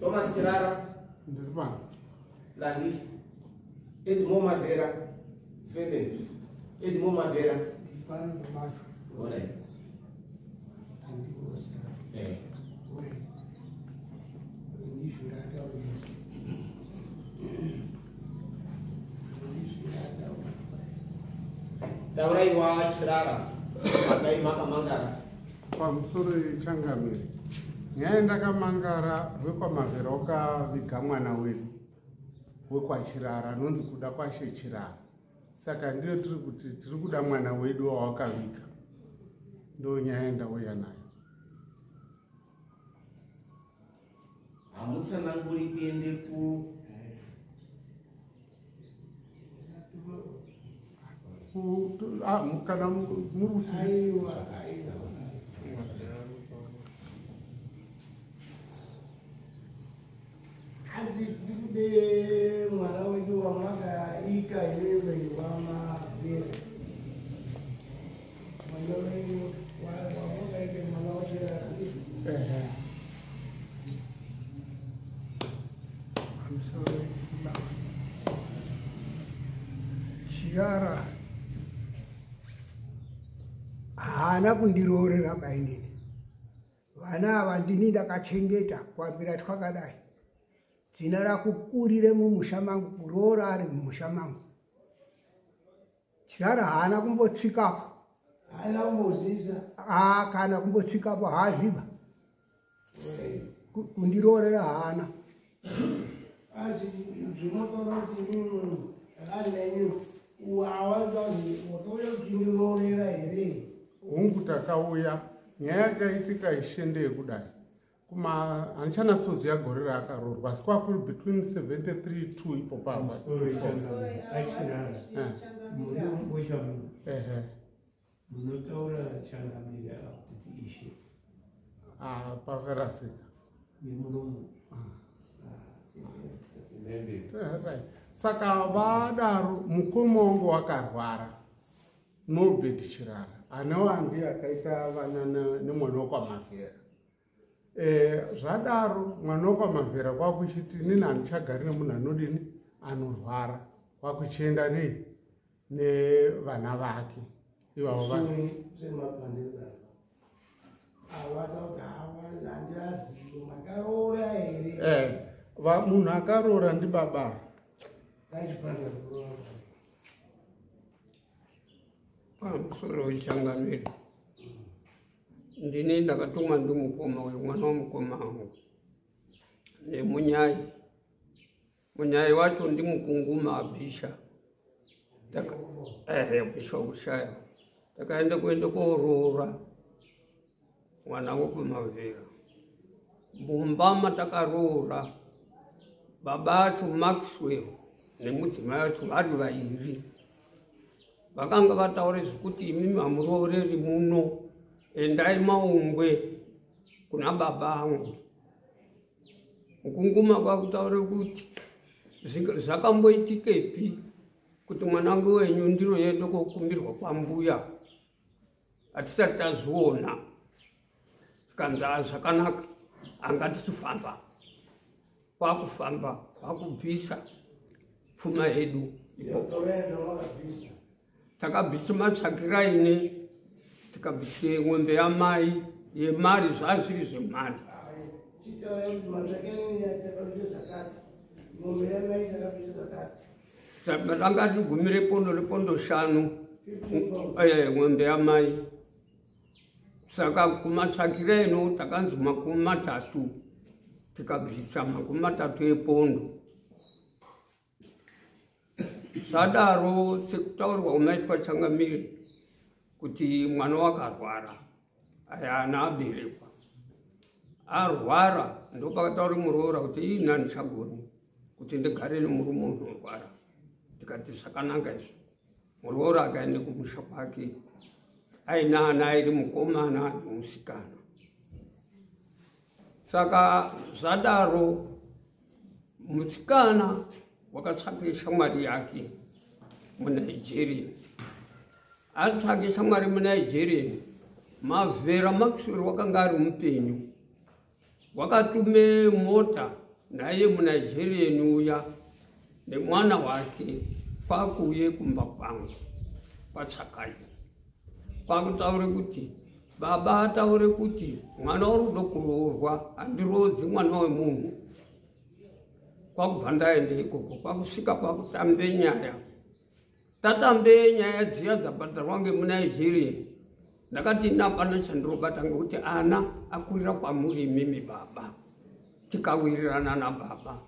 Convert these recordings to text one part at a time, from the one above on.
Thomas Chirara. Ndiri pano. Landis. Edmo Mavera. Feben. Edmo Mavera. Pano pamacho. All right. Andikosa. Eh. Ndizvingataurisa. Ndizvingataurisa. Taurai wa Chirara. Makai makamangara. Pamusoro yechangamire. Nyaya yandakamangara rwekwaMavhera wakaviga mwana wedu wekwaChirara anonzi Kuda kwaShe Chirara. Saka ndiyo tiri kuti tiri kuda mwana wedu wawakaviga. Ndo nyaya yandauya nayo. Hamutsananguri kuende ku Kana muri kuti Aiwa, aiwa. Hanzi tiri kude mwana wedu wamakaika iwewe waMavhera. Mwana wenyu wamakaika mwana waChirara. Ehe. Pamusoro baba. Chirara haana kundiroorera bainini. Vana ava ndini ndakachengeta kuambira twakadai. Dzina rakukurire mumusha mangu, kuroora ari mumusha mangu. Chirara haana kumbotsikapo. Haana kumbozisa. Kana kumbotsikapo haaziva. Kundiroorera haana. Asi zvinotaura kuti imimi akanenyu awanzazi wakauya kuchindiroorera here? Hungu takauya. Nyaya yakaitika ishe ndeyekudai. Kuma handichanatsoziva gore raakaroorwa asi kwakuri between 73 2 ipo papa. Achirara. Muri musha Ehe. munotaura changamire kuti ishe. Ah, pakarasika. Nemuromo. Right. Saka vadaro mukoma wangu wakarwara Norbert Chirara anova ndiye akaita vana nemwana wekwaMavhera. Zvadaro mwana wekwaMavhera kwakuchiti inini handichagari nemunhu anodini anorwara, kwakuchienda nei nevana vake ivavo Semapandiro avada kuti handiazivi makaroora here? Munhu akaroora ndibaba. Ngachipandira kuroora. Pamusoro wechangamire. Ndini ndakatumwa ndimukoma uyu mwana wamukoma wangu nemunyai. Munyai wacho ndimukunguma abhisha. Abhisha kushaya. Takaenda kuenda kooroora mwana wekuMavhera. Mumba matakaroora baba acho Maxwell nemudzimai wacho vari vairi. Vakanga vataura zvekuti imimi hamurooreri muno, endai maungwe kuna baba angu. Mukunguma kwakutaura kuti zvakamboitikepi kuti mwanangu wenyu ndiro yedu kokumbirwa kwambuya, hatisati tazviona. Zvikanzi zvakanaka, anga tichifamba. Kwakufamba, kwakubvisa pfuma yedu. Takabvisa matsvakiraini, tikabvisa ng'ombe yamai yemari, zvazviri zvemari. Ranga rigumi repondo repondo 5, ng'ombe yamai. Saka kumatsvakiraino takanzi 30, tikabvisa 30 epondo. Zvadaro sekutaurwa kumaitwa changamire kuti mwana wakarwara, aya ana aberekwa. Arwara ndopakataura muroora kuti ini handichagoni kuti ndigare nemurume unorwara. Ndikati zvakanaka izvo. Muroora akaenda kumusha kwake aina ana airi mukomana nemusikana. Saka zvadaro musikana wakatsvake shamwari yake muNigeria. Atsvake shamwari muNigeria, Mavhera Maxwell wakanga ari mupenyu. Wakatume mota Naiye muNigerian uya nemwana wake kwakuuye kumba kwangu kwaTsakai, kwakutaure kuti baba ataure kuti mwana uri kuda kuroorwa, handiroodzi mwana wemunhu. Kwakubva ndaenda ikoko, kwakusvika kwakutambe nyaya. Tatambe nyaya dziya dzabhadharwa ngemuNigeria, ndakati ina hapana chandirobata ngekuti ana akurira kwamuri imimi baba. Tikawirirana nababa,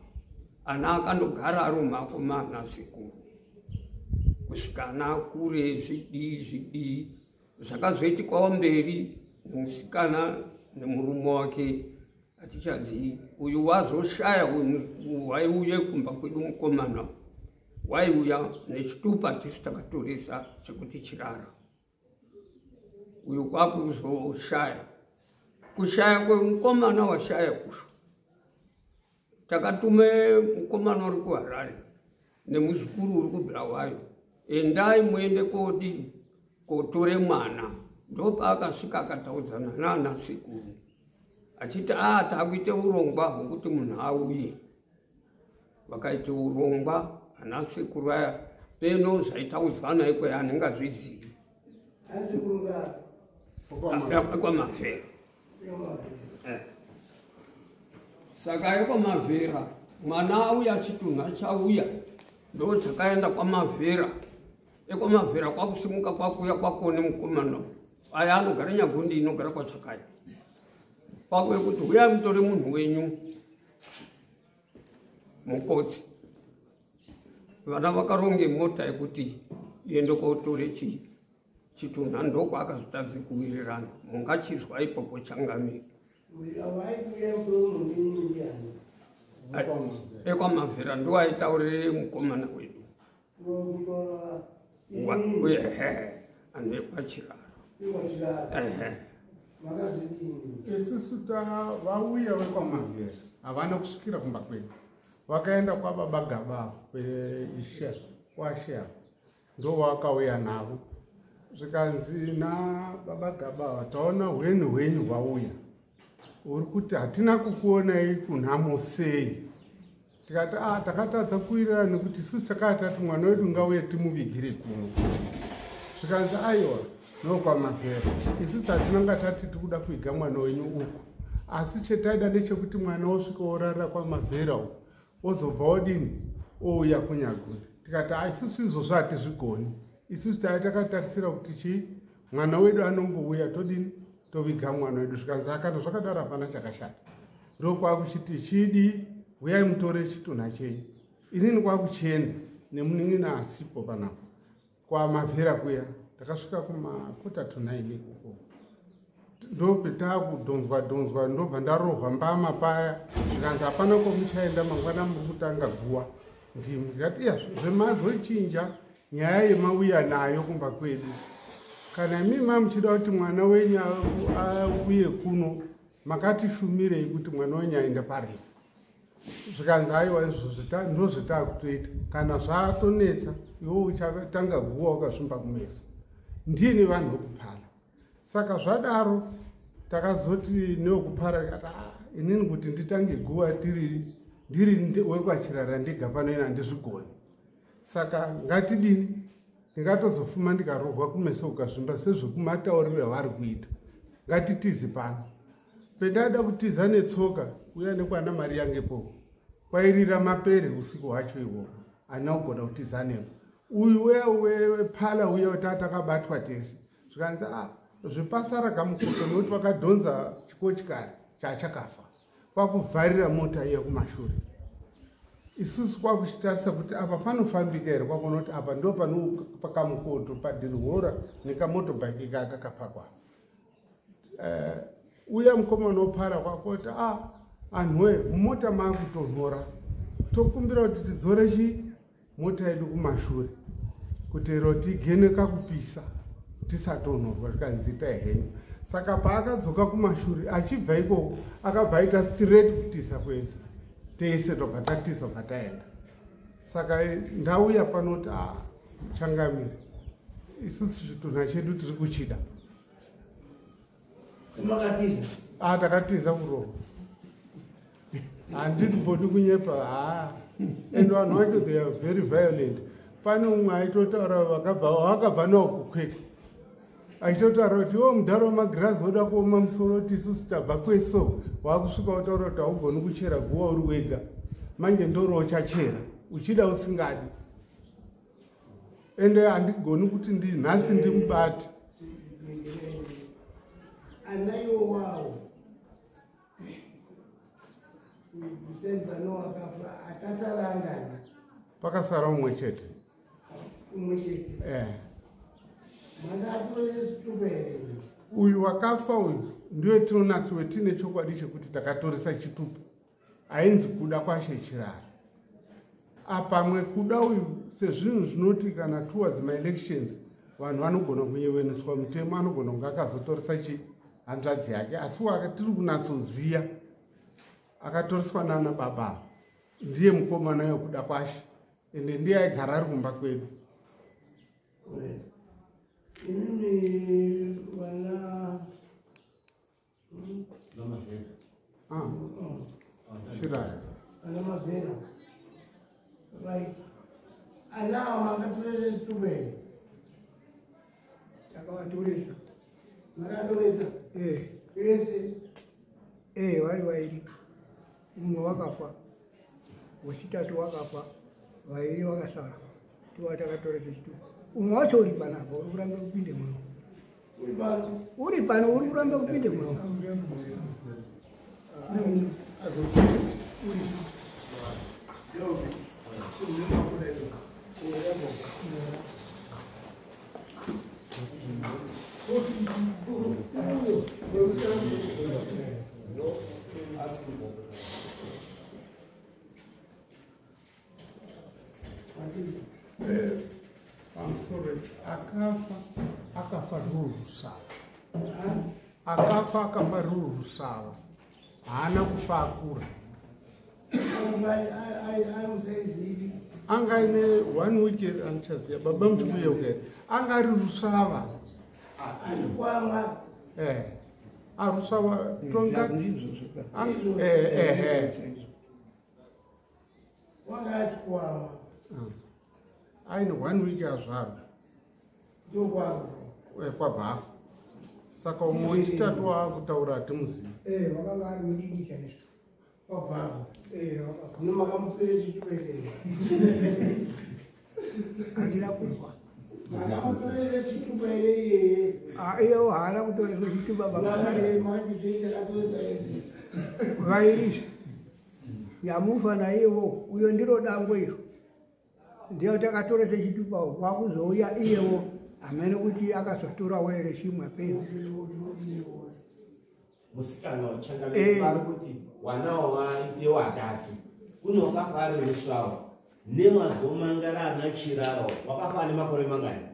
ana akandogara ari mumakoma ana sekuru kusvika ana akure. Zvidii zvidii zvakazoitikawo mberi nemusikana nemurume wake hatichazivi. Uyu wazoshaya, waiuye kumba kwedu mukomana waiuya nechitupa tisu takatoresa chekuti Chirara. Uyu kwakuzoshaya, kushaya kwemukomana washaya kusho, takatume mukomana uri kuHarare nemuzukuru uri kuBulawayo, endai muende kodini kotore mwana. Ndopaakasvika akataudzana naana sekuru achiti a taakuite urongwa hwokuti munhu auye. Vakaita urongwa ana sekuru aya peno zvaitaudzana ikweyo handingazvizivi. KwaMavhera. Saka ekwaMavhera mwana auya, chitunha chauya, ndo chakaenda kwaMavhera. EkwaMavhera kwakusimuka kwakuya kwakuone mukomana aya anogara Nyagundi, inogara kwaTsvakai, kwakuye kuti huyai mutore munhu wenyu mukotsi. Vana vakaronge mota yekuti iende kotore chitunha. Ndokwaakazotadze kuwirirana, mungachizwa ipopo changamire. EkwaMavhera ndo aitaurire mukomana wedu uyehe anhu ekwaChirara. Isusu vauya vekwaMavhera havana kusvikira kumba kwedu, vakaenda kwababa Gaba kweisha kwashe, ndo vakauya navo. Zvikanzi nababa Gaba, taona hweni hwenyu hwauya, uri kuti hatina kukuonai kunhamo sei? Tikati a takatadza kuwirirana nekuti isusu takati tati mwana wedu ngauye timuvigire kuno. Zvikanzi aiwa, nokwaMavhera isusu hatinanga tati tikuda kuiga mwana wenyu uku, asi chetaida ndechekuti mwana osvika orara kwaMavhera uku, ozobva odini ouya kuNyaguni. Tikati a isusu izvozvo hatizvigoni, isusu tai takatarisira kuti chii, mwana wedu anongouya todini toviga mwana wedu. Zvikanzi akana zvakadaro hapana chakashata. Ndokwakuchiti chidi uyai mutore chitunha chenyu. Inini kwakuchienda nemunin'ina asipo panapa kwaMavhera kuya. Takasvika kuma 8:45 ikoko, ndopetakudhonzwa dhonzwa, ndobva ndarohwa mbama paya. Zvikanzi hapana kwamuchaenda, mangwana muri kutanga guwa ndimi. Ndikati iya zvemazochinja nyaya yemauya nayo kumba kwedu, kana imimi muchida kuti mwana wenyu auye kuno, makatishumirei kuti mwana wenyu aende parefu? Zvikanzi aiwa, izvozvo ndozvetakutoita, kana zvatonetsa iwe uchatanga guwa wakasvimba kumeso, ndini vanhu vekupara. Saka zvadaro takazoti newekupara kati ah, inini kuti nditange guwa tiri ndiri wekwaChirara ndega pano ina handizvigoni, saka ngatidini, ndingatozofuma ndikarohwa kumeso kukazvimba sezvekumatauriro avari kuita, ngatitize pano. Pendada kutiza netsoka uya nekwana mari yangepo kwairira mapere usiku hwacho ihwohwo, handina kugona kutiza nepo. Uyu wepala uya tatakabatwa tese, zvikanzi a zvipasara kamukoto nekuti vakadhonza chikochikari chachakafa, kwakuvharira mota iya kumashure. Isusu kwakuchitarisa kuti apa panofambika here, kwakuona kuti apa ndo pano pakamukoto padhirihora nekamotobhaiki kaka kapakwa. Uya mukomana wopara kwakoti a anhuwe, mumota maakutonhora, tokumbira kuti tidzore chi mota yedu kumashure kuti ro tigene kakupisa tisatonhorwa. Zvikanzi itai henyu. Saka paakadzoka kumashure achibva ikoko, akabva aita straight kutisa kuenda, tese tobva tatisa bva taenda. Saka ndauya panoti a changamire, isusu chitunha chedu tiri kuchida. Makatiza? A takatiza kurohwa. Handirimbodi kunyepa haa. And vanhu vacho they are very violent. Pane umwe aitotaura vakabva nawo kuKwekwe, achitotaura kuti iwo mudhara wemagirazi woda kuoma musoro kuti isusu tabva kweso, wakusvika wotaura kuti haugoni kuchera guwa uri wega, manje ndoro uchachera uchida usingadi. Ende handigoni kuti nhasi ndimubate. Ana iwo wawo kusenzano wakafa akasara angani? Pakasara umwe chete. Umwe chete? Eh. Manga atorese chitupa here? Uyu wakafa uyu ndiye tinonatsi wetine chokwadi chekuti takatoresa chitupa, ainzi Kuda Kwashe Chirara. Apamwe Kuda uyu, sezvinhu zvinoti kana towards maelections vanhu vanogona kunyeveneswa mutemo, anogona kunge akazotoresa chihanzvadzi yake, asi tiri kunatsoziya akatoreswa nana baba ndiye mukomana wekuda Kwashe, ende ndiye aigara ari kumba kwedu. Inini vana Ah, Chirara. Ana Mavhera, right? Anawo makatorese chitupa here? Takavatoresa. Makatoresa? Eh. Vese? Eh, vari vairi. Mumwe wakafa, wechitatu wakafa, vairi vakasara, tiwa takatoresa chitupa. Umwe wacho uri panapa, uri kuramba kupinde muno. Uri pano? Uri pano, uri kuramba kupinde muno. Pamusoro, akafa akafa ruri rusava. Akafa akafa ruri rusava, haana kufa akura. Ari musaizivi? Anga aine one week, andichaziva baba muchikuyeuka, anga ari rusava. Atikwamwa? Eh, arusava tonga. Ndizvo. Eh. Wanga achikwamwa? Aine one week azvarwa. Ndokwako? Kwabva afa. Saka umwe wechitatu waakutaura hatimuzivi. Eh, wakanga ari mudiki chaizvo. Kwabvapo? Eh, wakafa. Hino makamutorese chitupa here? Handina kunzwa. Makamutorese chitupa here iyeye? Ah, iyewo haana kutoreswa chitupa baba. Mari manje toita katoresa ese. Vairizve yamufa naiyewo uyo ndiro dangwe iro, ndiyo takatorese chitupa. Wakuzouya iyewo hamene kuti akazotorawo here chimwe peni. Musikana wachangamire, vari kuti wanawo vaite watatu. Kune wakafa ari rusvawo nevazomangara ana Chirarawo. Wakafa ane makore mangani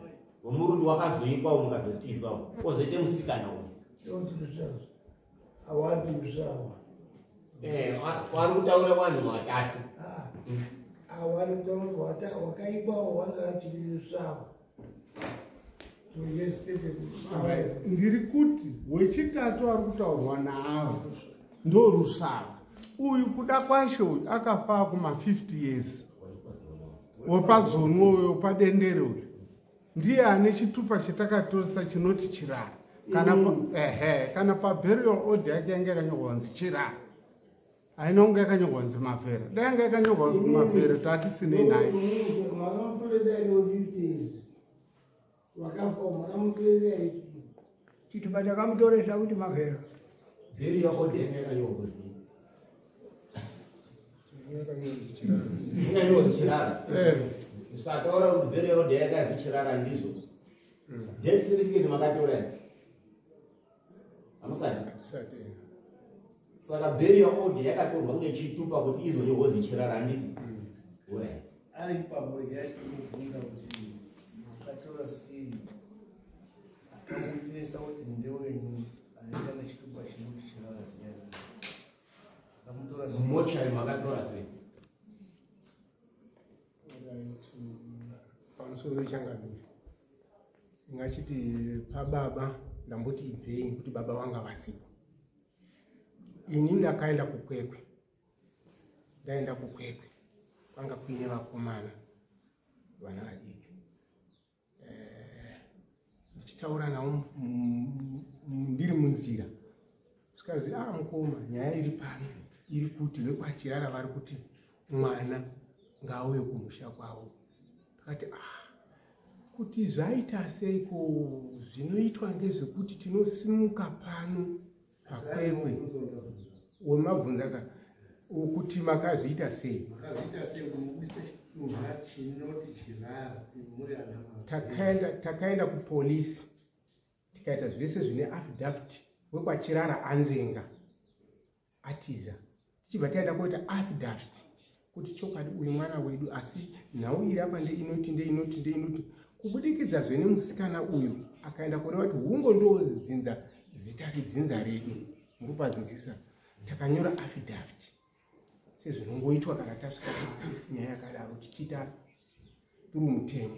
wemurundi wakazoikwawo mukazotizawo ozoite musikana uyu? Awadi usawa. Wari kutaura vanhu vatatu. Awari kutaura wakaikwawo wanga achiri usawa. Right. Ndiri kuti wechitatu ari kutaurwa naavo ndo rusava. Uyu Kuda Kwashe uyu akafa kuma50 years, wepazonwo uyo wepadendere uyu, ndiye ane chitupa chatakatoresa chinoti Chirara. Kana ehe, kana paburial order yake yange yakanyorwa kunzi Chirara, haina kunge yakanyorwa kunzi Mavhera. Dai yanga yakanyorwa kunzi Mavhera tatisinei naye. Makamutoresa ino 50 years wakafa, makamutoresa ichi? Chitupa takamutoresa kuti Mavhera. Burial order yanga yakanyorwa kuzi isinganyorwa Chirara. Usataura kuti burial order yakazi Chirara, ndizvo. Death certificate makatora here? Hamusati? Saka burial order yakatorwa ngechitupa kuti izonyorwa kunzi Chirara, handiti? Alright. Ari ipapo, regai timubvunza kuti makatora sei akamutiresa kuti ndewenyu anoita nechitupa chinoti Chirara ndiani akamutora sei? Mumochari makatora sei? Right. Pamusoro wechangamire, ingachiti pababa ndamboti ibvei kuti baba vanga vasipo. Ini ndakaenda kuKwekwe. Ndaenda kuKwekwe, kwanga kuine vakomana vana vadiki, ndichitaura navo ndiri munzira, zvikazi, "A mukoma, nyaya iri pano iri kuti vekwaChirara vari kuti mwana ngaauye kumusha kwavo." Takati, "Ah, kuti zvaita seiko?" Zvinoitwa ngezvekuti tinosimuka pano paKwekwe. Wemabvunza ka kuti makazviita sei? Makazviita sei kumubudisa chitunha chinoti Chirara muri ana? Takaenda kupolisi, tikaita zvese zvine affidavit. WekwaChirara anzvenga atiza, tichibva taenda koita affidavit kuti chokwadi uyu mwana wedu, asi nhau iri apa ndeinoti, ndeinoti, ndeinoti. Kubudikidzazve nemusikana uyu akaenda kureva kuti hungo ndodzinza zita redzinza redu, murikupanzwisisa? Takanyora affidavit sezvinongoitwa kana tasvika nyaya yakadaro, tichiita through mutemo.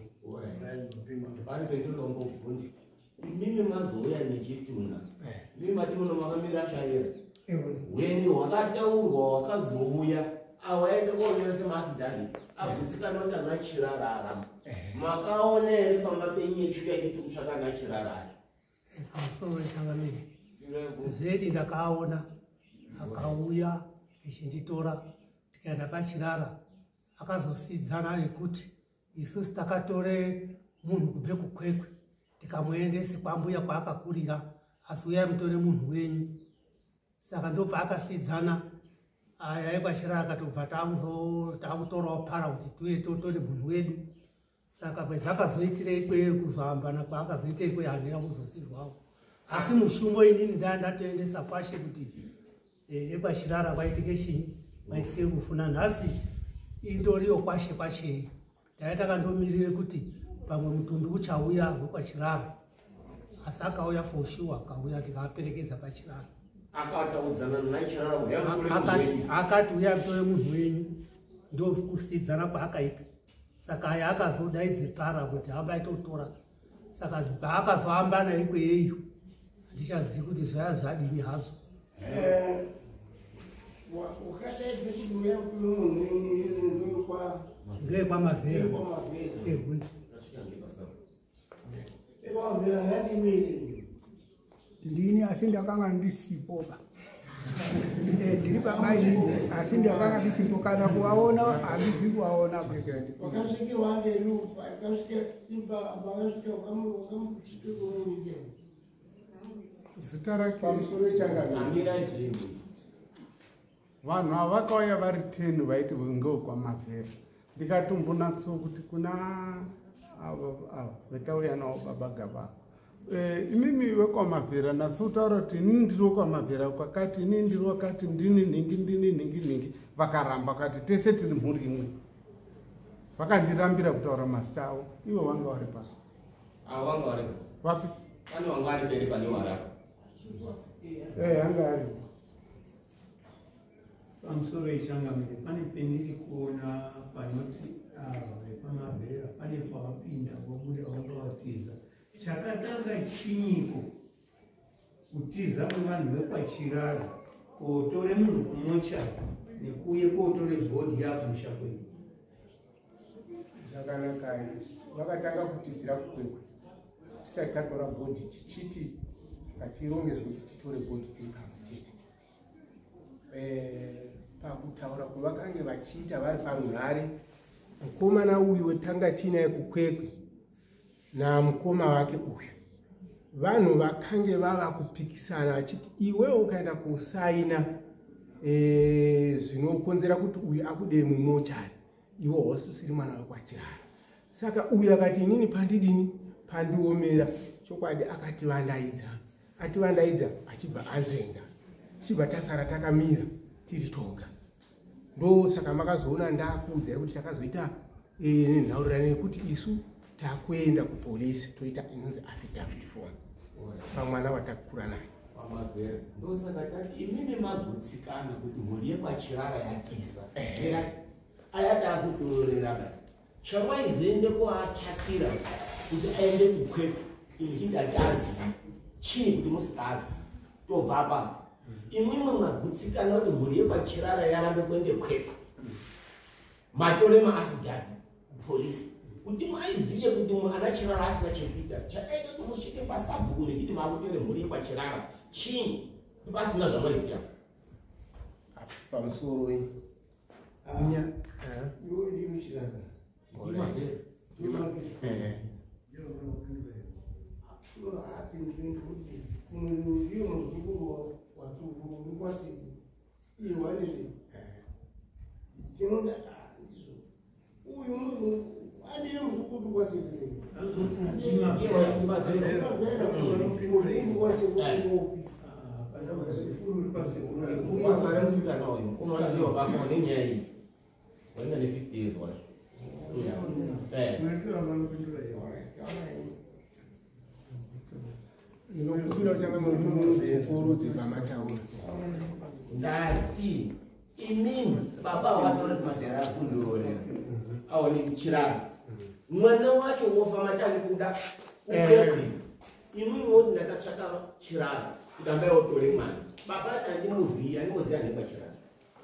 Pane pendinombobvunza, imimi mazouya nechitunha, imi mati muno makamira shaira hweni hwakataurwa, hwakazouya awaende koonyora semaaffidavit agutsikana kuti ana Chirarara. Makaona here pamba penyu yechiuya chiti kutsvaka ana Chirarara? Pamusoro, changamire, zvedi ndakaona akauya echinditora, tikaenda paChirara. Akazosidzana nekuti isusu takatore munhu kubve kuKwekwe, tikamuendese kwambuya kwaakakurira, asi uyai mutore munhu wenyu. Saka ndopaakasidzana aya ekwaChirara, akatobva takutorawo para kuti tiuye totore munhu wedu. Saka kwezvakazoitire ikweyo, kuzoambana kwaakazoita ikweyo, handina kuzosizwawo, asi mushumo inini ndaa ndatoendesa kwashe kuti ekwaChirara kwaitike chinyi, kwaitike kufuna. Nhasi indoriyo kwashe kwachei, ndai takandomirire kuti pamwe mutumbi uchauya wekwaChirara, asi akauya for sure, akauya tikaperekedza paChirara. Akataudzana naChirara? Akati uya mutore munhu wenyu, ndokusidzana kwaakaita. Saka aya akazodaidze para kuti hamba itotora. Saka paakazoambana ikweyo, handichazivi kuti zvaya zvadini hazvo. Wakadaidze kuti uya mutore munhu wenyu ndokwa NdekwaMavhera. KwaMavhera. Ehuni. EkwaMavhera ngandimire. Ndini, asi ndakanga ndisipoba. Ndiri baba inini, asi ndakanga ndisipo, kana kuvaona handizi kuvaona ba. Wakasvike wange akasvike imba, wakasvike wakamusvike kumunyika. Zita rake? Pamusoro, changamire. Amira zvinhu. Vanhu ava vakauya vari 10, vaiti ngewekwaMavhera. Ndikatombonatso kuti kuna ava ava vetauya navo, baba Gava, imimi wekwaMavhera, natsotaura kuti inini ndiri wekwaMavhera kwakati, inini ndiri wakati, ndini nhingi, ndini nhingi nhingi. Vakaramba kati tese tiri mhuri imwe. Vakandirambira kutaura mazita avo. Ivo vanga vari pa Avo vanga vari Vapi? Pane vanga vari mberi pane warapa. Anga ari. Pamusoro, ichangamire, pane pendiri kuona panoti ava vepaMavhera pane pavapinda vobuda, vanga vatiza. Chakatanga chinyiko kutiza kwevanhu vekwaChirara kotore munhu kumochari nekuuye kotore body yakumusha kwenyu? Zvakanaka izvi. Vakatanga kutizira kuKwekwe tisati tatora body, tichiti ngatironge zvekuti titore body tiri pamwe chete. Pakutaura kwavakange vachiita vari parunhare, mukomana uyu wetanga tiinaye kuKwekwe namukoma wake uyu, vanhu vakange vava kupikisana vachiti iwewe ukaenda kusaina zvinokonzera kuti uyu abude mumochari, iwe hausisiri mwana wekwaChirara. Saka uyu akati, "Inini pandidini, pandiomera chokwadi." Akativandaidza, ativandaidza achibva anzvenga, tichibva tasara takamira tiri toga. Ndosaka makazoona ndakuudzai kuti takazoita nenhaurirano yekuti isu takuenda kupolisi, toita inonzi affidavit form pamwana watakura naye. PaMavhera, ndosaka tati imimi magutsikana kuti mhuri yekwaChirara yatiza, ayati azotorerana, chamaizoende kuatsvakira kuti aende kuKwekwe ichindati azivi chii kuti musikazi tobva pano. Imwimwe magutsikana kuti mhuri yekwaChirara yarambe kuende Kwekwe? Matore maaffidavit kupolisi kuti maiziye kuti ana Chirara asina chekuita chakaita kuti musvike pasabhuku nechiti makutore mhuri yekwaChirara chinyi kuti pasina zvamaiziya. Pamusoro iyi. Iwe ndiwe Chirara. Ndiyo muzukuru watikwasiku iwanizve tinoda ndizvo uyu andiye muzukuru kwasekuru. Wasara musikana uyu unowandiwa basa nenyaya iyi wainga ne50 years wacho. Ndinokumbira uchangamire pamataura. Ndati imimi baba watore madhera akundirorera aone Chirara mwana wacho wofa matani kuda kukwekwe imimi woti ndakatsvaka Chirara kuti ambai otore mwana. Baba ati andimuziyi andimoziya ndekwaChirara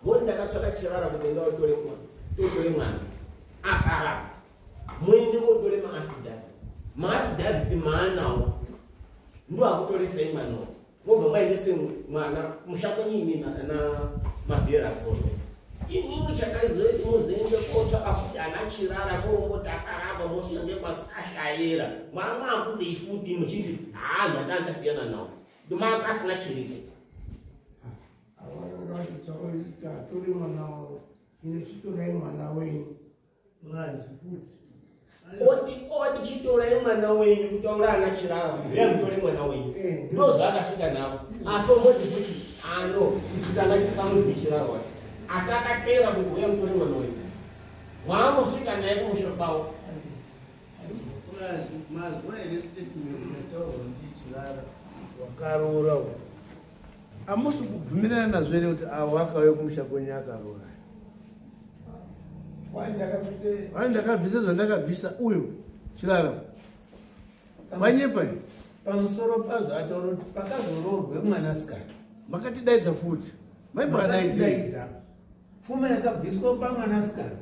voti ndakatsvaka Chirara kuti enda otore mwana totore mwana akarapa muende kotore maaffidavit maaffidavit maanawo ndo akutoresai mwanawo mobva maendese mwana musha kwenyini na Mavhera solo imimi chakazoiti muzoende kotsvaka futi ana Chirara morongoti akaramba mosvika ngekwasashayera mwamwakudei futi muchiti haa ndanda ndasiyana nawo ndomapasina chiripo. Atori mwana wavo ino chitorai mwana wenyu mwazi futi. Oti chitorai mwana wenyu kutaura ana Chirara kuti uya mutore mwana wenyu ndo zvaakasvika navo asi omoti futi ano isu tanga tisingamuzivi Chirara wacho asi akatera kuti uya mutore mwana wenyu mwaambosvika naye kumusha kwavo. Mazwa here statement yataurwa kuti Chirara wakaroora uyu amusi kubvumirana nazvo here kuti avo akauya kumusha kwenyu akaroora? Wai ndakabvisa zvandakabvisa uyu Chirara wanyepa. Pamusoro pazvo ataura kuti pakazoroorwe mwanasikana makatidaidza futi maimbakadaidzei? Makatidaidza. Pfuma yakabviswa pamwanasikana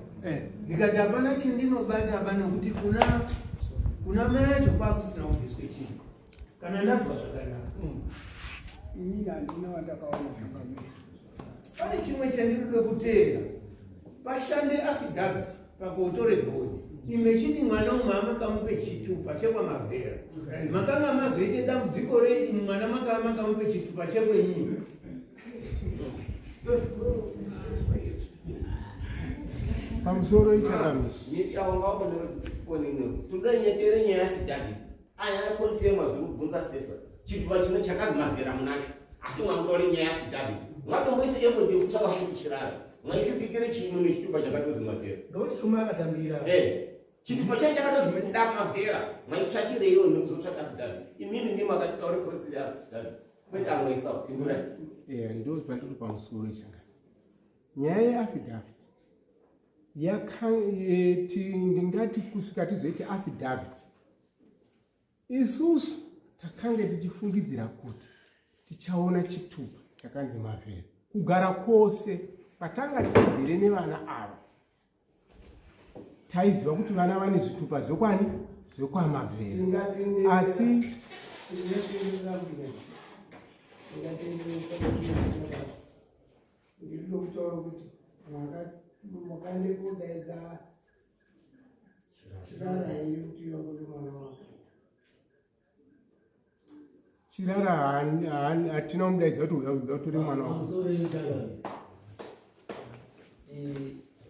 ndikati hapana chendinobata apa nekuti kuna mai acho kwakusina kubviswe chinhu kana ndazwa zvakanaka. Inini handina wandakaona zvakamira. Pane chimwe chandinoda kuteera pashande affidavit pakotore bhodhi ime chiti mwana umwe amakamupe chitupa chekwamavhera makanga mazoite dambudziko rei imwe mwana makanga makamupe chitupa chekwenyini? Pamusoro ichangamire. Todanyetere nyaya yaffidavit aya akonfirma zviri kubvunza sesa chitupa chino chakazi Mavhera munacho asi mwamutore nyaya yaffidavit mwatomboise effort yekutsvaka futi Chirara mwaisvipikire chino nechitupa chakatozi Mavhera. Ngokuti chuma akatambira. Chitupa chacho chakatozi kuda Mavhera mwaitsvakireiwo nekuzotsvaka affidavit imimi ndimo akatitaure process yeaffidavit kwete amwesa pindurai. Ndo pandiri pamusoro ichangamire. Nyaya yeaffidavit ndingati kusvika tizoiti affidavit isusu takange tichifungidzira kuti tichaona chitupa chakanzi Mavhera. Kugara kwose patanga tigere nevana ava taiziva kuti vana vane zvitupa zvokwani zvekwaMavhera asi Ndinoda kutaura kuti makaende kodaidza Chirara here kuti vakore mwana wako? Chirara hatina kumudaidza kuti uya utore mwana wako. Pamusoro yechangano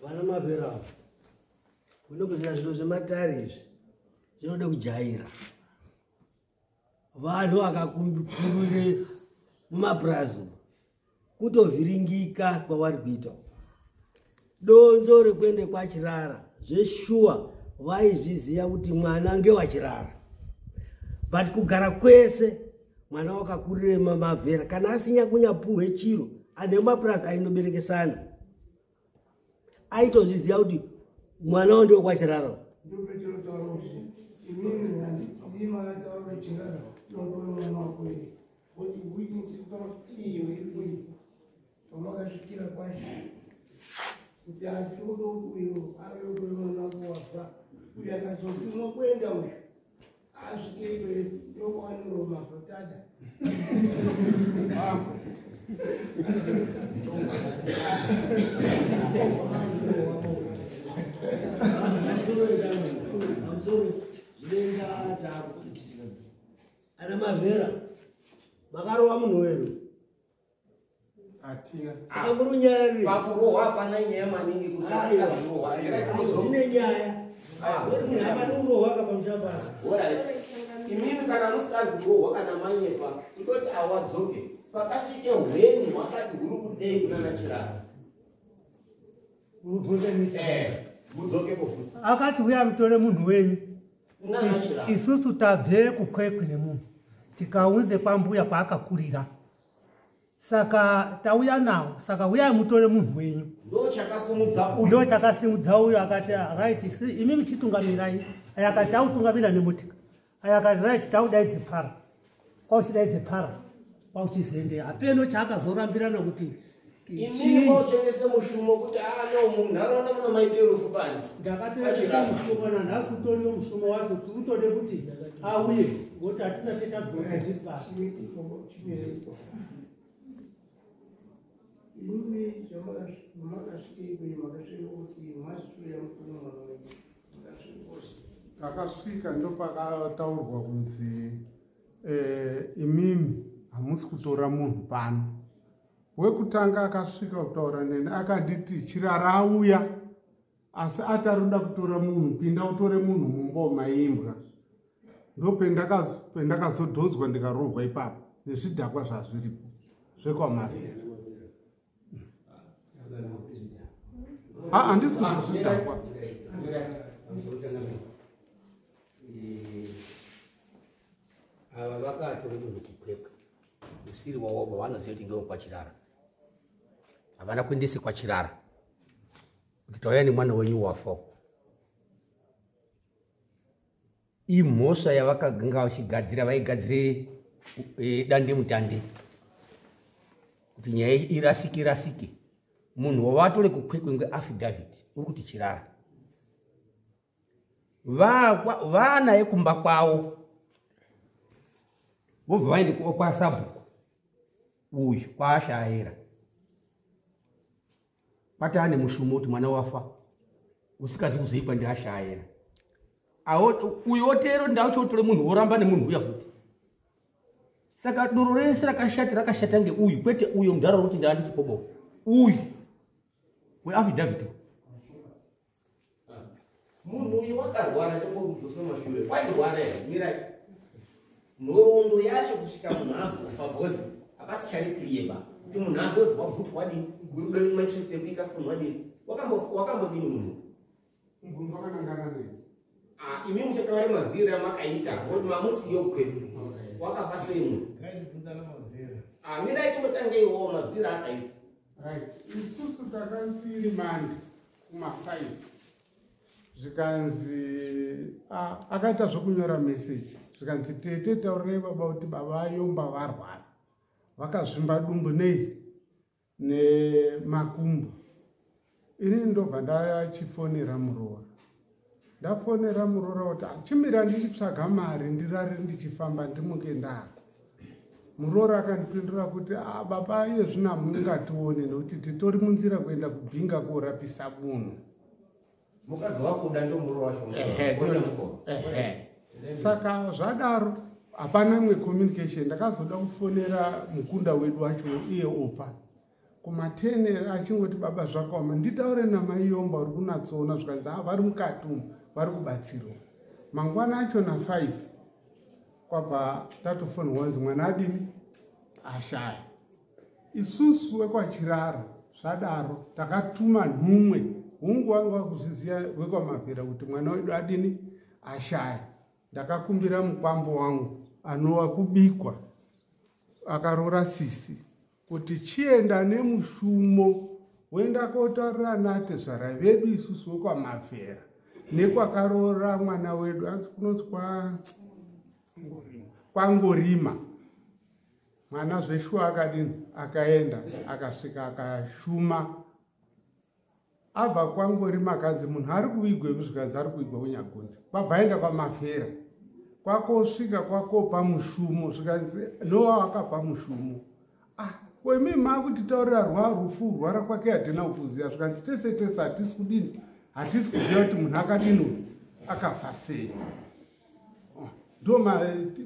vana Mavhera ava unokuzira zviro zvematare izvi zvinoda kujaira vanhu vakakurire mumapurazi umu kutovhiringika kwavari kuita. Donzo rekuende kwaChirara zveshuwa vaizviziva kuti mwana ngewaChirara but kugara kwese mwana wakakurire Mavhera kana asinya kunyapuhwe chiro ane mapurazi ainoberekesana aitozviziva kuti mwana wo ndewekwachirara. Ndopetinotaura kuti imimi ndimi makataura kuti Chirara unotore mwana wako here kuti witness kutaura kuti iyo iri kuyi pamakasvikira kwacho. Kuti hatikuda uyo ave mwana wako wafa. Uyo akazotumwa kuenda uyu. Asvike ikweyo ndokwanoroma tada. Ana Mavhera makarova munhu wedu Hatina. Saka muri unyararire. Pakurohwa hapana nyaya maningi kuti asikazirohwa. Zvine nyaya. Munhu akadi kurohwa ka pamushambara. Imimi kana musikazi kurohwa kana manyepa, kutoti awadzoke. Pakasvike hweni hwakati huri kudei kunana Chirara. Mudzoke kofuti. Akati uya mutore munhu wenyu. Kunana Chirara. Isusu tabve kuKwekwe nemunhu. Tikaunze kwambuya kwaakakurira. Saka tauya nawo, saka uyai mutore munhu wenyu. Ndo chakasimudza uyu. Ndo chakasimudza uyu akati right, imi muchitungamirai. Aya akati tautungamira nemotika. Aya akati right, taudaidze para. Kwauchidaidze para. Kwauchizende. Hapeno chaakazorambirana kuti Imimi kwauchengese mushumo kuti no munharaunda muno maite rufu pani. Ndakatoendesa mushumo nanhasi utoriwo mushumo wacho tiri kutode kuti auye ngokuti hatisati tazwa kuti zviri pasi. Imimi zvamakasvika ikweyo makasvika kuti mazituya mukuru mwana wenyu makasvika kose. Takasvika ndopakataurwa kunzi imimi hamusi kutora munhu pano. Wekutanga akasvika kutaura neni akanditi Chirara auya asi ati arikuda kutora munhu, pinda utore munhu mumba maimbwa. Ndopendakazodhodzwa ndikarohwa ipapo nezvidhakwa zvazviripo zvekwaMavhera. Handisi kuti zvidhakwa. Ava vakatora munhu kuKwekwe usiri wavo vanoziva kuti ngewe kwaChirara. Havana kuendese kwaChirara kuti tauya nemwana wenyu wafa. Imhosva yavakanga vachigadzira, vaigadzire dande mutande kuti nyaya irasike rasike. Munhu wavatore kuKwekwe ngeaffidavit uri kuti Chirara. Vanaye kumba kwavo vobva vaende kwasabhuku uyu kwaashayera kwati ane mushumo kuti mwana wafa usikazi kuzoikwa ndiashayera. Uyu otero ndauchotore munhu woramba nemunhu uya futi. Saka doro rese rakashata rakashata ngeuyu kwete uyo mudhara kuti ndaandisipo bo. Uyu weaffidavit. Munhu uyu wakarwara ndombokudzoswa mashure. Wairwara here? Mirai. Nhoroondo yacho kusvika munhu azofa because hapasi chari clear ba. Kuti munhu azozi wabvutwa wadini, gurudo rimwe ekuika munhu wadini. Wakambodini munhu? Mubvunzo wakanangana nei? Imi muchataura mazwiro amakaita ngokuti mamusiyo kwedu. Wakafa sei munhu? Mirai timbotangeiwo mazwiro akaita. Right. Isusu takatiri mande kuma5. Zvikanzi akaita zvokunyora message. Zvikanzi tete taurirai baba kuti baba vayomba varwara. Vakazvimba dumbu nei nemakumbo. Ini ndobva ndachifonera muroora. Ndafonera muroora kuti chimira ndichitsvaga mari ndirare ndichifamba ndimuke ndako. Muroora akandipindura kuti baba iye zvino hamungatione nekuti titori munzira kuenda kuBhinga korapisa munhu. Mukadzi wakuda ndomuroora wacho. Saka zvadaro hapana imwe communication. Ndakazoda kufonera mukunda wedu wacho iye opa kuma10 achingoti baba zvakaoma nditaure namai Yomba uri kunatsoona. Zvikanzi vari mukati umu vari kubatsirwa. Mangwana acho na5 kwabva tatofonwa kunzi mwana adini ashaya. Isusu wekwaChirara zvadaro takatuma nhumwe. Hungu wanga wakuzviziva wekwaMavhera kuti mwana wedu adini ashaya. Ndakakumbira mukwambo wangu anova kubikwa akaroora sisi kuti chienda nemushumo woenda kotaurira natezvara vedu isusu wekwaMavhera nekwakaroora mwana wedu anzi kunonzi kwaNgorima. Mwana zveshuwa akadini akaenda akasvika akashuma. Abva kwaNgorima akanzi munhu ari kuvigwa, zvikanzi ari kuvigwa kuNyagonjo. Kwabva aenda kwaMafera, kwakosvika kwakopa mushumo, zvikanzi nowa wakapa mushumo. Ah, ko imi makutitaurira rufu rwara kwake hatina kuziva. Zvikanzi tese tese hatisi kudini, hatisi kuziva kuti munhu akadini uyu, akafa sei. Ndo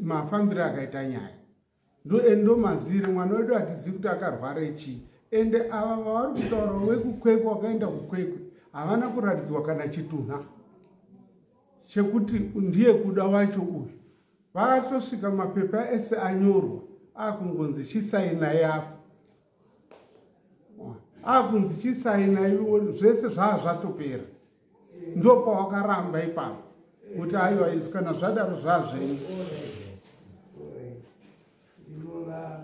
mafambiro akaita nyaya, ndo mazire mwana wedu hatizivi kuti akarwara chii. Ende ava vavari kutaura vekuKwekwe, wakaenda kuKwekwe, havana kuratidzwa kana chitunha chekuti ndiye Kuda wacho uyu. Vakatosvika mapepa ese anyorwa, akungonzi chisainai apo, akunzi chisainai, zvese zvaa zvatopera. Ndopawakaramba ipapo kuti aiwa, izvi kana zvadaro zvazvenyu. Ndinoona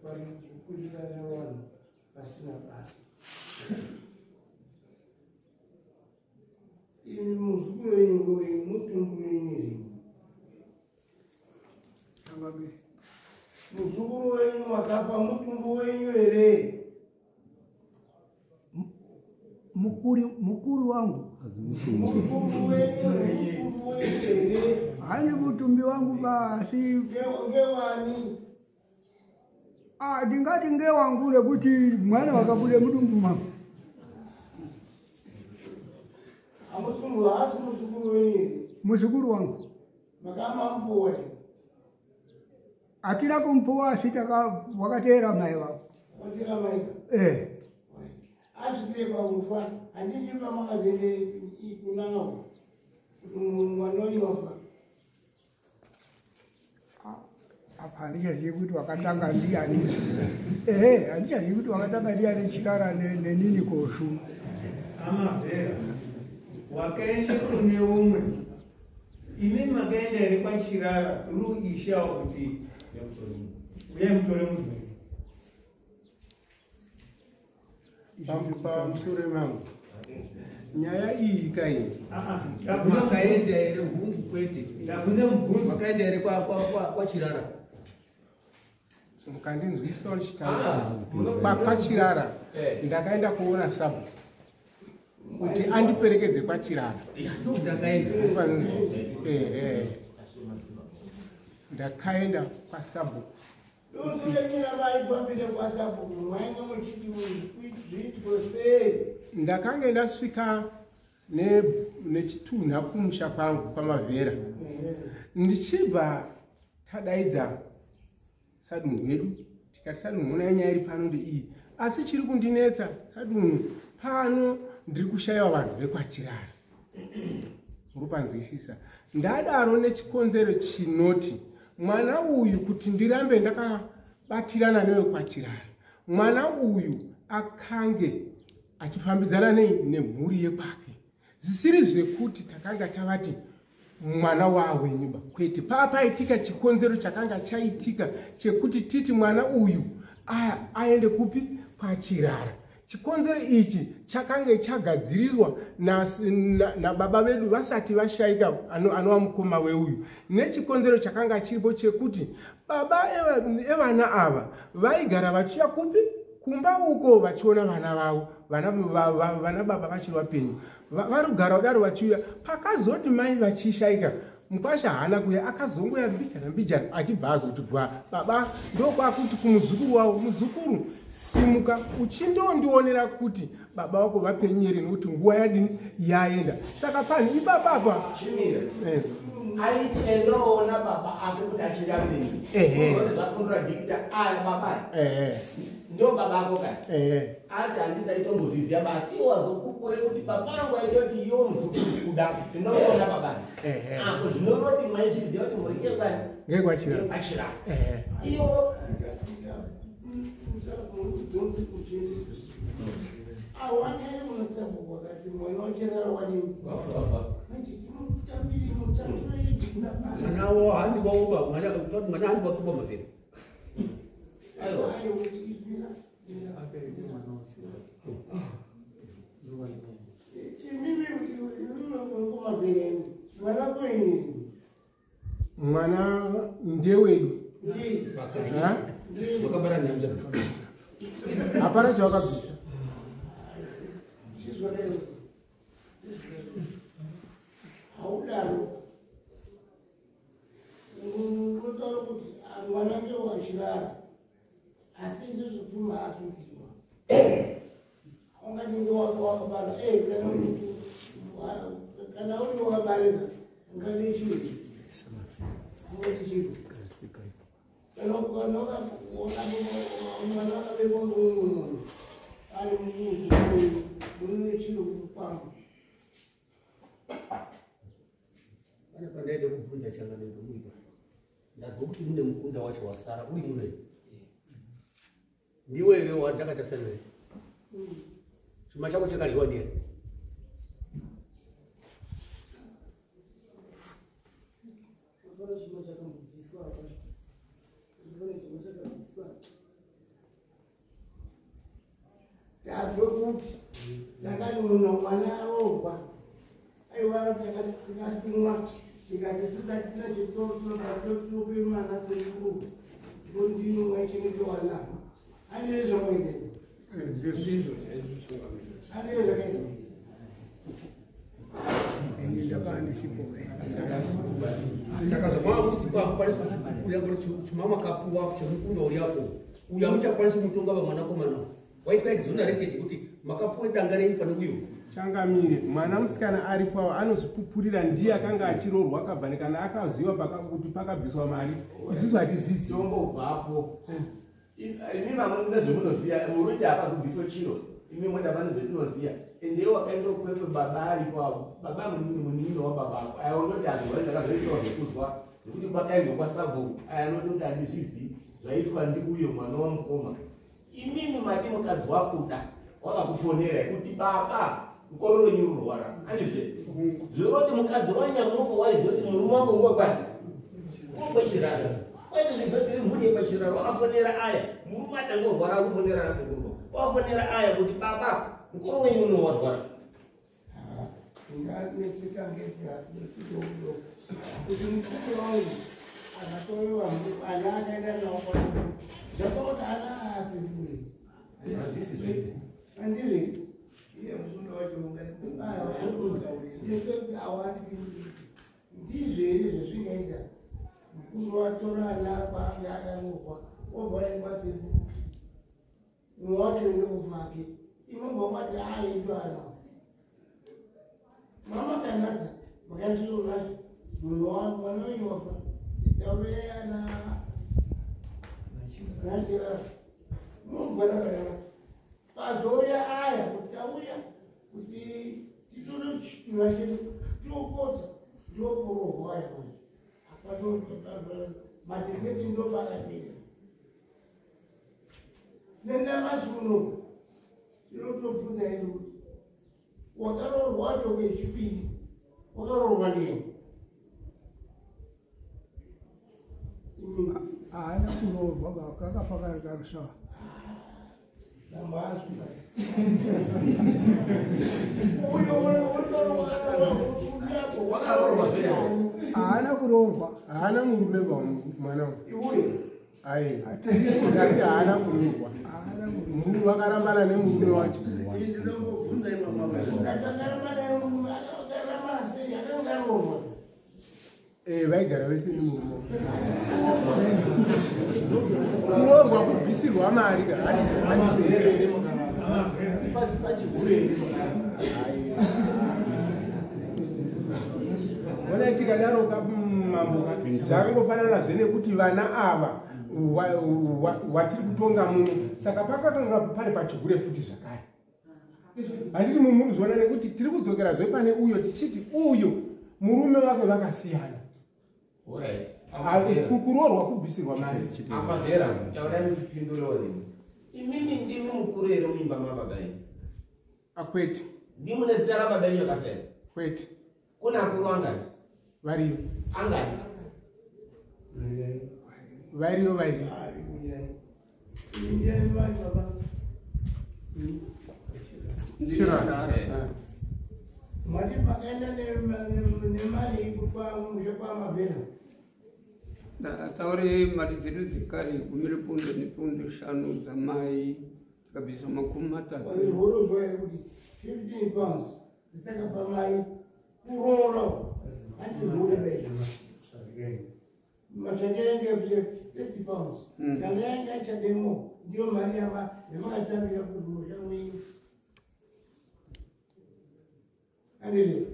pari kukurirana vanhu pasina basa. Imi muzukuru wenyu ngowenyu, mutumbi wenyu here? Muzukuru wenyu wakafa mutumbi wenyu here? Mukuru wangu. Mutumbi wenyu, mutumbi wenyu here? Hani mutumbi wangu basi. Ngewani? Ah, ndingati ngewangu nekuti mwana wakabude mudumbu mangu. Amutumbu haasi muzukuru wenyu here? Muzukuru wangu. Makamambuwa here? Hatina kumupuwa, asi wakateera mai vavo. Watera maika? Eh. Asvikire pakufa, handiti pamakazoende kunavo kuti mwana wenyu wafa? Apa handichazivi kuti wakatanga ndiani. Ehe, handichazivi kuti wakatanga ndiani, Chirara nenini koshuma. Amavhera wakaenda kune umwe, imi makaenda here kwaChirara through ishawo kuti uyai mutore munhu wenyu? Pamusoro mangu nyaya iyi kai. Makaenda here? Hungu, kwete. Ndabvunze mubvunzo. Makaenda here kwaChirara? Mukandinzwisa ndichitaura kwaChirara, ndakaenda kuona sabu kuti andiperekedze kwaChirara. Ndakaenda. Ndakaenda kwasabhuku. Dozirenyira vaifambire kwasabhuku, mwainge muchiti zviitwe sei? Ndakange ndasvika nechitunha kumusha kwangu kwaMavhera, ndichibva tadaidza sadunhu vedu, tikati, "Sadunhu, onai nyaya iri pano ndeiyi, asi chiri kundinetsa sadunhu pano ndiri kushayiwa vanhu vekwaChirara." Muri panzwisisa? Ndadaro nechikonzero chinoti mwana uyu, kuti ndirambe ndakabatirana newekwaChirara, mwana uyu akange achifambidzana nei nemhuri yekwake, zvisiri zvekuti takanga tavati mwana wawenyuba, kwete. Paapaitika chikonzero chakanga chaitika chekuti titi mwana uyu aende kupi? KwaChirara. Chikonzero ichi chakange chagadzirirwa nababa vedu vasati vashaika, anova mukoma weuyu, nechikonzero chakanga chiripo chekuti baba evana ava vaigara vachiuya kupi? Kumba uko, vachiona vana vavo, vana baba vachiri vapenyu. Vari kugara kudaro vachiuya. Pakazoti mai vachishaika, mukwasha haana kuuya, akazongoya mbijana mbijana, achibva azoti gwa baba. Ndokwakuti kumuzukuru wavo, "Muzukuru, simuka uchindondionera kuti baba vako vapenyu here, nekuti nguva yadini? Yaenda." Saka panhu ipapapa Chimira. Aiti endoona baba ako kuti achiri apenyu. Zvapfundura dikita aya baba. Ndo baba ako kani? Ehe. Ati handisaitomboziziya basi, iwo wazokukure kuti baba angu aitoti iwo muzukuru Kuda ndinoona baba. Apo zvinoroti maizviziva kuti murike kwani? NgekwaChirara. KwaChirara. Iwo Awakari munosabhuku wakati mwana waChirara wadini? Wafa. Mutambiri, mutambiri. Mwana wo handiwauba mwana, mwana handiwakuba Mavhera. Aiwa. Imimi, imimi mukomavhereni, mwana kwenyu? Mwana ndewedu. Ha? Wakabara nehanzvadzi. Hapana chawakabvisa. Haudaro unotaura kuti mwana ngewachirara asi isusu pfuma asutiwa ungatinge wakabara kana uri wakabarika ngati chiro ngati chiro kana mwana wakaberekwa ngoumwe munhu ari muzi munone chiro kwangu. Pane pandaida kubvunza changamire muipa. Ndazwa kuti mune mukunda wacho wasara uri muno. Ndiwe here wandakatarisana naye? Chuma chako chakaryiwa ndiani? Hapana chuma chakambobviswa apa. Hapana chuma chakabviswa. Tazwe kuti takati munhu mwana aroorwa aiwa takatumwa tikati sidatina chitoro tinope mwana sekuru ndondino mwaichengetewa navo andizvo zvamoita Ndizvo chaizvo. Andizvo zvakaita. Ini ndakava nesipoe. Saka zvamava musipo hamukwanisi kuzvipupurira kuti chuma makapuwa chemukunda uri apo uyu hamuchakwanisi kumutonga vamwanakomana waitwa exonerated kuti makapuwa danga renyu pane uyu. Changamire, mwana musikana aripo avo anozvipupurira ndiye akanga achiroorwa akabva kana akaziva kuti pakabviswa mari isusu hatizvizivi. Tombobvapo imi vamwe mune zvemunoziya muruti hapazobviswa chiro imi moda pane zvetinoziya ende iwo wakaenda kwekwe baba aripo avo baba munin'ina wababa ako aya unoti hanhu ndakazoitawo zvekuzwa nekuti kwakaendwa kwasabhuku aya anototi handizvizii zvaitwa ndiuyo mwana wamukoma. Imimi mati mukadzi wakuda wakakufonera kuti baba mukoro wenyu urorwara andizve zvoroti mukadzi wanyamufa waiziva kuti murume wangu ngokwani ngokwechirara kwaite zvizotiri mhuri yekwachirara wakafonera aya murume atanga kurwara akufonera nasekuru wakafonera aya kuti baba mukoro wenyu unowarwara. Nganetseka ngekuti kuti mukuru wangu akatorewa ana akaenda nawo kwasekuru zvakakuti ana aasekuru hazvisi zvaita andizve Iye mukunda wacho ndizvo here zvezvingaita mukuru watora ana kwaanga akarohwa obva aenda kwasekuru umwe wacho ndekufake inobva wati aedu ana mama kanatsa makandionazvo munhu mwana wenyu wafa taurei ana nachirara munogwararana pazouya aya kuti tauya kuti titore chitunha chedu tiokotsa ndoporohwa aya manje apato matiseti ndopakapera nenamasi uno tinotobvunza hedu kuti wakaroorwa wacho kechipiri wakaroorwa ndiyani? Haana kuroorwa baba kakafa kari karusawa. Haana kuroorwa. Haana murume ba mwana iwe ai ndati haana kuroorwa murume vakarambana nemurume wacho. Ndinongobvunza ndakarambana nemurume akarambana sei akanga aroorwa. Vaigara vese nemurume. Kuroorwa kubvisirwa mari ka ona tikadaro mambo zvakangofanana nekuti vana ava watiri kutonga muno saka pakakanga pari pachigure futi zvakare. Handiti mumuzviona nekuti tiri kudzokerazve pane uyo tichiti uyo murume wake vakasiyana. Kuroorwa kubvisirwa mari. Amavhera taurai muchipindurewo nemi. Imimi ndimi mukuru here muimba mababa enyu? Akwete. Ndimune zita rababa enyu yakafera? Kwete. Kuna akuru angani? Variyo. Angani? Variyo vairi. Mati makaenda nemari musha kwamavhera. Taure mari dzedu dzekare 10 repondo nepondo 5 dzamai tikabvisa 30. Wairorozwa here kuti 15 pounds dzitakapa mai kuroora handihure vaizvova matsvakiro ndeyekuti 30 pounds. Kana yanga ichademo ndiyo mari yamakatambira kuti musha mwenyu andile.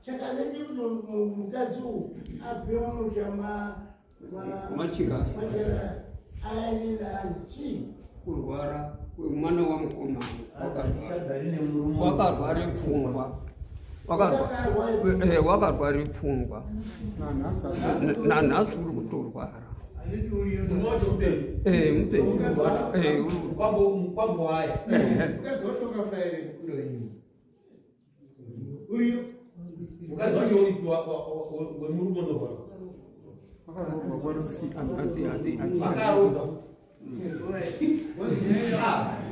Chakazenge kuti mukadzi uyu abve mumusha Machirara. Aende naani chii? Kurwara kwemwana wamukoma, wakarware pfungwa. Wakarware pfungwa, nanhasi uri kutorwara. Mupenyu. Mukwambo waye. Mukadzi wacho wakafa here kundoini? Uyu mukadzi wacho uripi wemurume unorwara? Wakaroorwa kwaRusika. Akaroodza futi.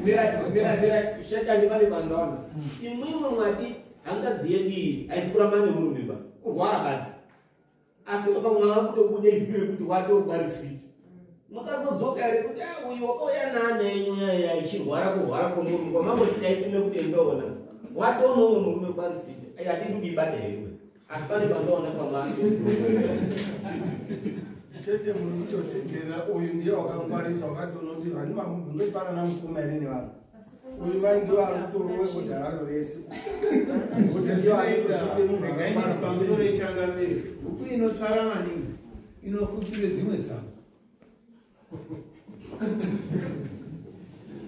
Mira, shetani vale pandaona. Imwimwe mwati hangadzi yedu iyi haisi kuramba nemurume ba, kurwara badzi. Asi pamwe kutobuda izwi rekuti watokwarisiki. Mukazodzoka here kuti ah, uyu wakauya naana enyu yaya ichirwara kurwara kwomurume kwamangoti taipime kuti endoona. Watoona umwe murume kwarisiki. Ai hatidi kuibata here. Asi pane pandaona pamwe. Chete muri kutotendera uyu ndiye wakangwarisa, wakatoona kuti vani vamubvundoipanana mukoma here nevanhu. Uyu mai ndiwo ari kutorowe kudhararo rese kuti ndiwo anotosvike munhu akangwara. Pamusoro ichangamire, huku inotsvara maningi inofutsire dzimwe tsanga.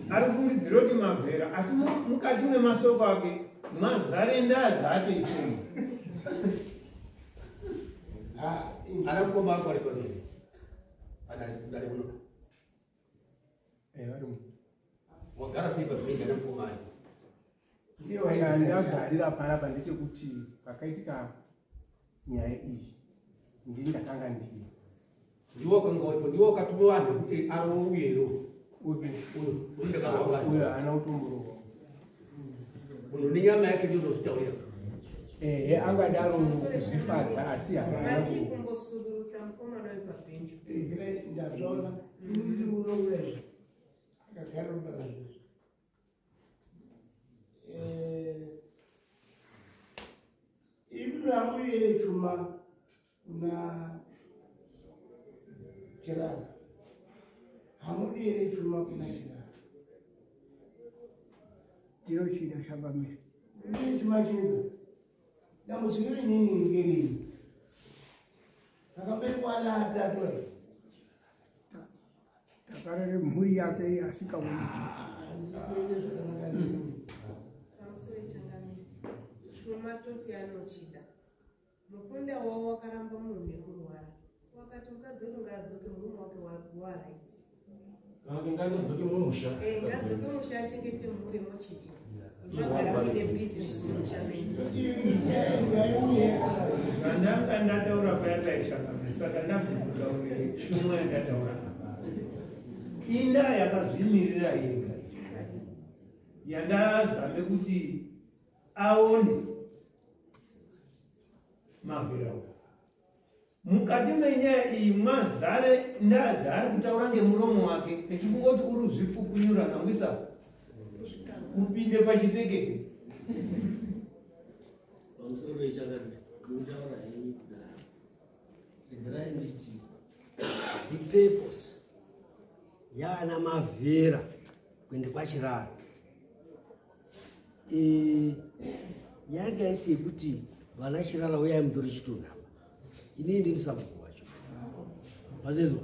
Ari kufungidzira kuti mabvera, asi mukati memasoko ake mazare ndaa dzaatoisei. Ana mukoma ako ari pamiri adare muno? Wagara sei pabhenji ana mukoma ari? Chandagarira panapa ndechekuti pakaitika nyaya iyi ndini ndakanga ndiri. Ndiwo wakanga uripo, ndiwo wakatuma vanhu kuti arouye ro? Upi? Uyu. Uyo haana kutomborohwa. Munhu nenyama yake ndiyo unozvitaurira. Ehe, angadaro kuzvifadza, asi haana. Vadii kungosururutsa mukomana uyu pabhenji? Ndazvaona ini unoureza akagara muparazvizvi. Imi hamuyere chuma kuna Chirara, hamudiyere chuma kuna Chirara? Tinochida chambamiri. Ndine chuma chega. Dambudziko rinini ngerei? Akaberekwa ana atatu aya. Takarere mhuri yake asikauyi. Handikuende zvakanaka nini. Pamusoro ichangamire, chuma toti anochida. Mukunda wavo wakaramba munhu nekurwara, wakati mukadzi wedu ngaadzoke, murume wake waraiti. Kana kuti ngandodzoke mumusha. Ngadzoke musha achengete mhuri, mochidii? Magara muine bhizinesi mumusha menyu. Zvandanga ndataura paya paichangamire, saka ndabvukutaure shumwa yandataura apa. Indaa yakazvimirira yega yandazame kuti aone mavhera. Mukati menyaya iyi mazare ndaa dzaari kutaura ngemuromo wake, echifunga kuti uri kuzvipukunyura nangwisa upinde pachitekete. Pamusoro ichangamire, mukutaura henyu kudaro, regerai nditi the purpose yaana Mavhera kuende kwaChirara yanga isi yekuti vana Chirara uyai mutore chitunha. Inini ndini sabhuku wacho, mazizwa?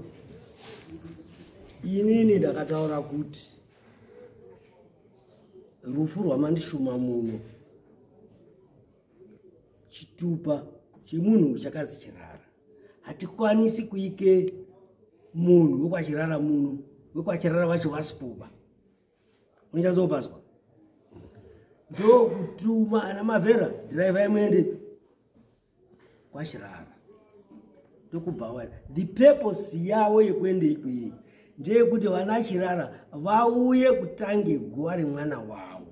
Inini ndakataura kuti rufu rwamandishuma muno, chitupa chemunhu chakazi Chirara, hatikwanisi kuike munhu wekwaChirara muno, wekwaChirara vacho vasipoba. Unyatsopazwa? Ndokutuma ana Mavhera, dhiraivhai muende kwaChirara. Ndokubva waya. The purpose yavo yekuende ikweyi ndeyekuti vana Chirara vauye kutange guva remwana wavo.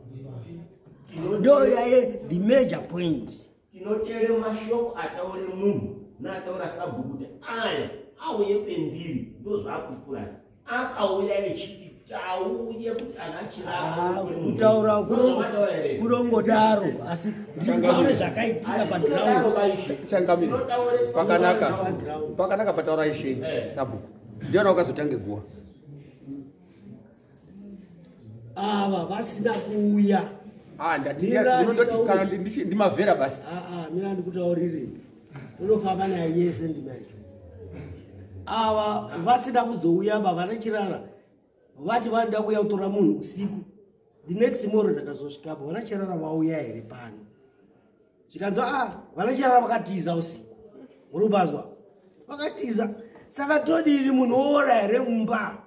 Ndo yaye the major point. Tinotere mashoko ataure munhu naataura sabhuku kuti aya auye pendiri, ndozvaakupurani akauya echiti. Kuti auye kuti ana Chirara. Kutaura kunongodaro, asi ndikutaure zvakaitika paground. Changamire, pakanaka, pakanaka pataura ishe sabhuku. Ndiana wakazotange guwa. Ava vasina kuuya. Ah, ndati ndinondoti kana ndimavhera basi. Ah, mira ndikutaurire. Unofamba naye yese ndima yacho. Ava vasina kuzouya baba vana Chirara vati vanoda kuuya kutora munhu usiku. The next morning ndakazosvikapo, vana Chirara vauya here pano? Zvikanzi, a, vana Chirara vakatiza usiku. Muri kubazwa? Vakatiza. Saka todini, munhu woora here mumba?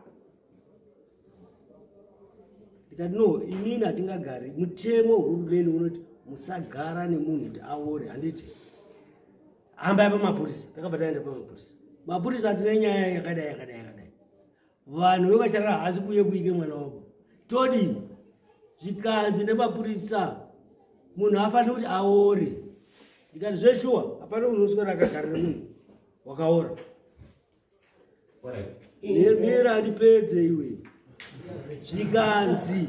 Ndikati, no, inini hatingagari. Mutemo wehurumende unoti musagara nemunhu kuti aore, handiti? Hambai pamapurisa. Takabva taenda pamapurisa. Mapurisa, tine nyaya yakadai, yakadai, yakadai. Vanhu vekwaCharara haasi kuuye kuike mwana wavo, todini? Zvikanzi nemapurisa, munhu afaniri kuti aore. Ndikati, zveshuwa, hapana munhu unoswera akagara nemunhu wakaora. Mira ndipedze iwe. Zvikanzi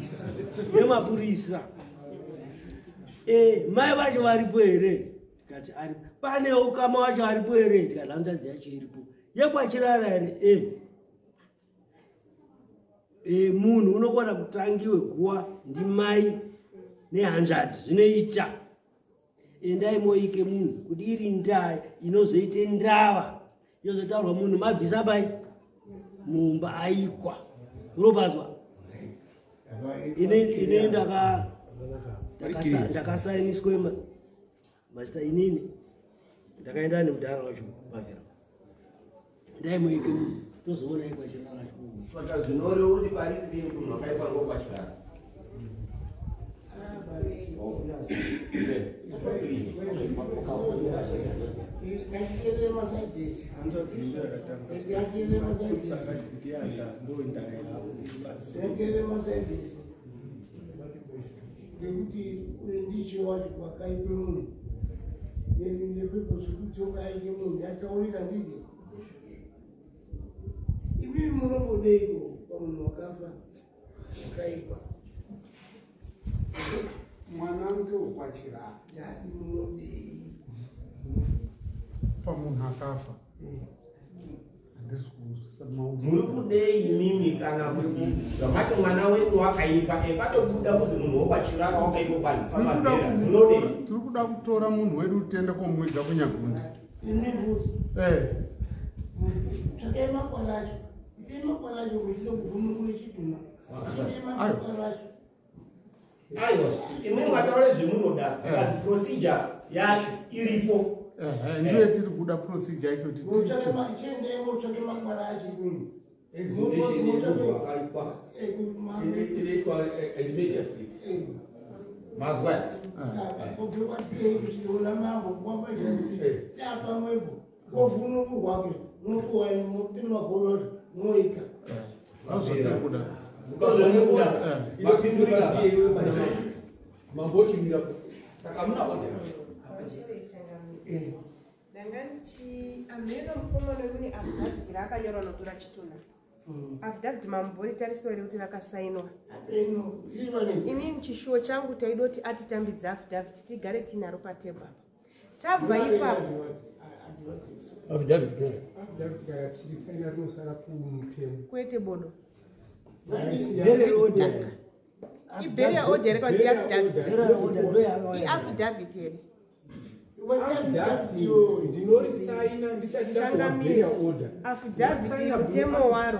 nemapurisa, mai vacho varipo here? Tikati, aripo. Pane ukama wacho aripo here? Tikati, hanzvadzi yacho iripo. YekwaChirara here? E, munhu unokona kutangiwe guwa ndimai nehanzvadzi, zvinoita. Endai moike munhu, kuti iri ndaa inozoite ndava yozotaurwa, munhu mabvisa pai mumba aikwa. Unobazwa? Ini ndakasainiswe mazita. Inini ndakaenda nemudhara wacho Mavhera, ndai muike munhu, tozoona ikwaChirara cho. Saka zvinoreva kuti pari kudini, munhu akaikwa ngokwaChirara? Ngatitere masaidhesi, ngatitere masaidhesi, ngatitere masaidhesi, ngekuti uyu ndiche wacho kwakaipe munhu nepurpose kuti ukaike munhu yataurika. Nditi imimi munombodeiko pamunhu wakafa wakaikwa? Mwana ngewekwaChirara. Yati munodei? Pamunhu akafa handisi kuzwisisa. Muri kudei imimi, kana kuti zvamati mwana wedu wakaikwa, patobuda kuzi munhu wokwaChirara wakaikwa pamavhera, munodei? Tiri kuda kutora munhu wedu, tiende komuviga kuNyagundi. Imi futi? Eh. Tsvakai makwara acho, itei makwara acho muchide kuvhunukure chidhuma, itei makwara acho. Aiwa, imwe mwataure zvemunoda, because procedure yacho iripo. Ehe, ndiyo tiri kuda, procedure yacho. Mutsvake, chiendei mutsvake makwara acho imimi. Exhumation yemunhu wakaikwa inoitwa magistrate. Mazwa? Kubve kwatei kusvika mambo kwamba tapamwepo kovhunungurwake, munopuwa magodo acho moika. Ndozvatiri kuda. Ndozvamunoda. Mapindurika mambo ochimira, saka hamuna order. Ndanga ndichi amheno mukomana wemune affidavit raakanyorwa notora chitunha. Affidavit mamboritariswa here kuti rakasainwa? Inini chishuwo changu taidoti atitambidze affidavit, tigare tinaro patebho apa. Tabva ipapo. Affidavit. Affidavit kana tichirisaina rinosara kumutemo. Kwete, bodo. Burial order. Iburial order here kana kuti affidavit? Burial order ndo yakauya. Iaffidavit here? Ndinorisaina ndisati ndapuwa Changamire. burial order. Affidavit mutemo waro,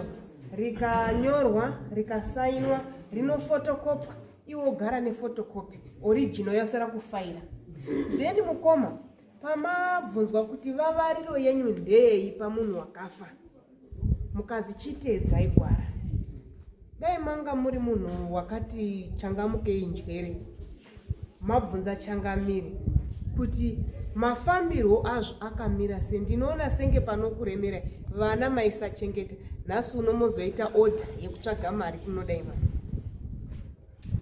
rikanyorwa, rikasainwa, rinofotokopwa, iwe ugara nephotocopy, original yosara kufaira. Then mukoma, pamabvunzwa kuti vavariro yenyu ndeyei pamunhu wakafa, mukazi chiteedzai gwara. Dai manga muri munhu wakati changamukei njere, mabvunza changamire kuti mafambirwo azvo akamira sei. Ndinoona senge panokuremera vana maisachengeta, nhasi uno mozoita order yekutsvaga mari kunodai mari.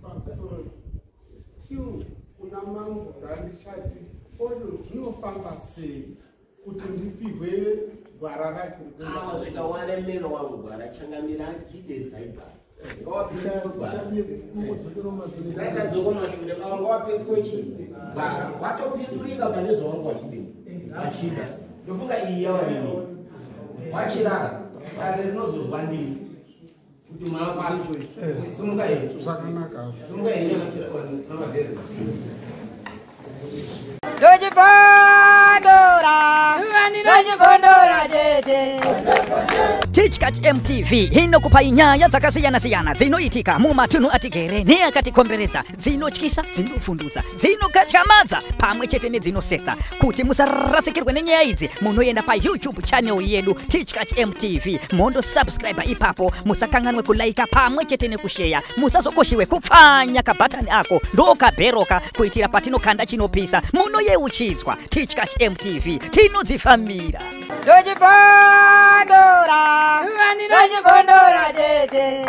Pamusoro, still kuna mambo ndandichati odo zvinofamba sei kuti ndipihwe gwara racho? Awa, zvika waremera wangu gwara, changamira, achidedzai gwara. Ngaitadzoka mashure kawanga wapiswe chii gwara watopindurika pane zvawanga wachidini wachida. Ndofunga iyi yawa nini wachirara dare rinozozwa nini kuti maakwa simuka henyu zvakanaka simuka henyu namavheri. Ndochibondora, ndochibondora chete. Tichkach MTV inokupai nyaya dzakasiyana-siyana dzinoitika mumatunhu atigere neakatikomberedza, dzinotyisa, dzinofundutsa, dzinokatyamadza pamwe chete nedzinosetsa. Kuti musarasikirwe nenyaya idzi, munoenda paYouTube channel yedu Tichkach MTV, mondosubscribe ipapo. Musakanganwe kulaika pamwe chete nekusheya. Musazokoshiwe kupfanya kabhatani ako ndokabheroka kuitira patinokanda chinopisa munoyeuchidzwa. Tichkach MTV tinodzifambira. Ndochibondora, ndochibondora chete.